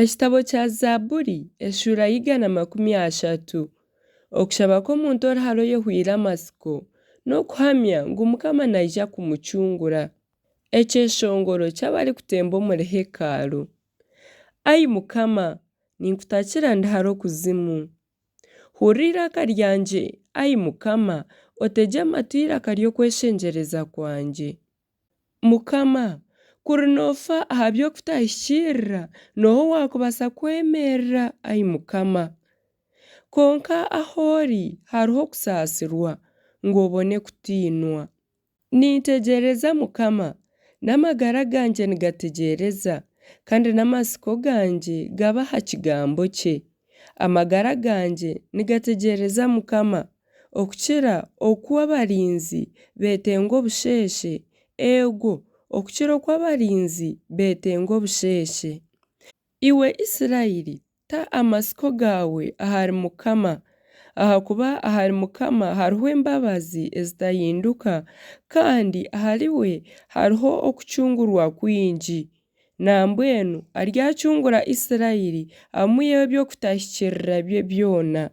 Ekitabo kya Zaaburi eshuura ya 130. Okushaba kw'omuntu ori hare oyehwaire amatsiko, n'okuhamya ngu Mukama naija kumucungura. Ekyeshongoro ky'abarikutemba omuri hekalu. Ai Mukama, ninkutakira ndi hare okuzimu. Hurira eiraka ryangye, ai Mukama, otegye amatu eiraka ry'okweshengyereza kwangye. Mukama, kuri noofa aha by'okutahikiirira, n'oha owaakubaasa kwemerera, ai Mukama? Kwonka ahu ori hariho okusaasirwa, ngu obone kutiinwa. Nintegyereza Mukama, n'amagara gangye nigategyereza, kandi n'amatsiko gangye gaba aha kigambo kye. Amagara gangye nigategyereza Mukama, okukira oku abarinzi beetenga obusheeshe, eego, okukira oku abarinzi beetenga obusheeshe. Iwe Israeli, ta amatsiko gaawe ahari Mukama, ahakuba ahari Mukama hariho embabazi ezitahinduka, kandi ahariwe hariho okucungurwa kwingi. Na mbwenu aryacungura Israeli amwiheho eby'okutahikiirira bye byona.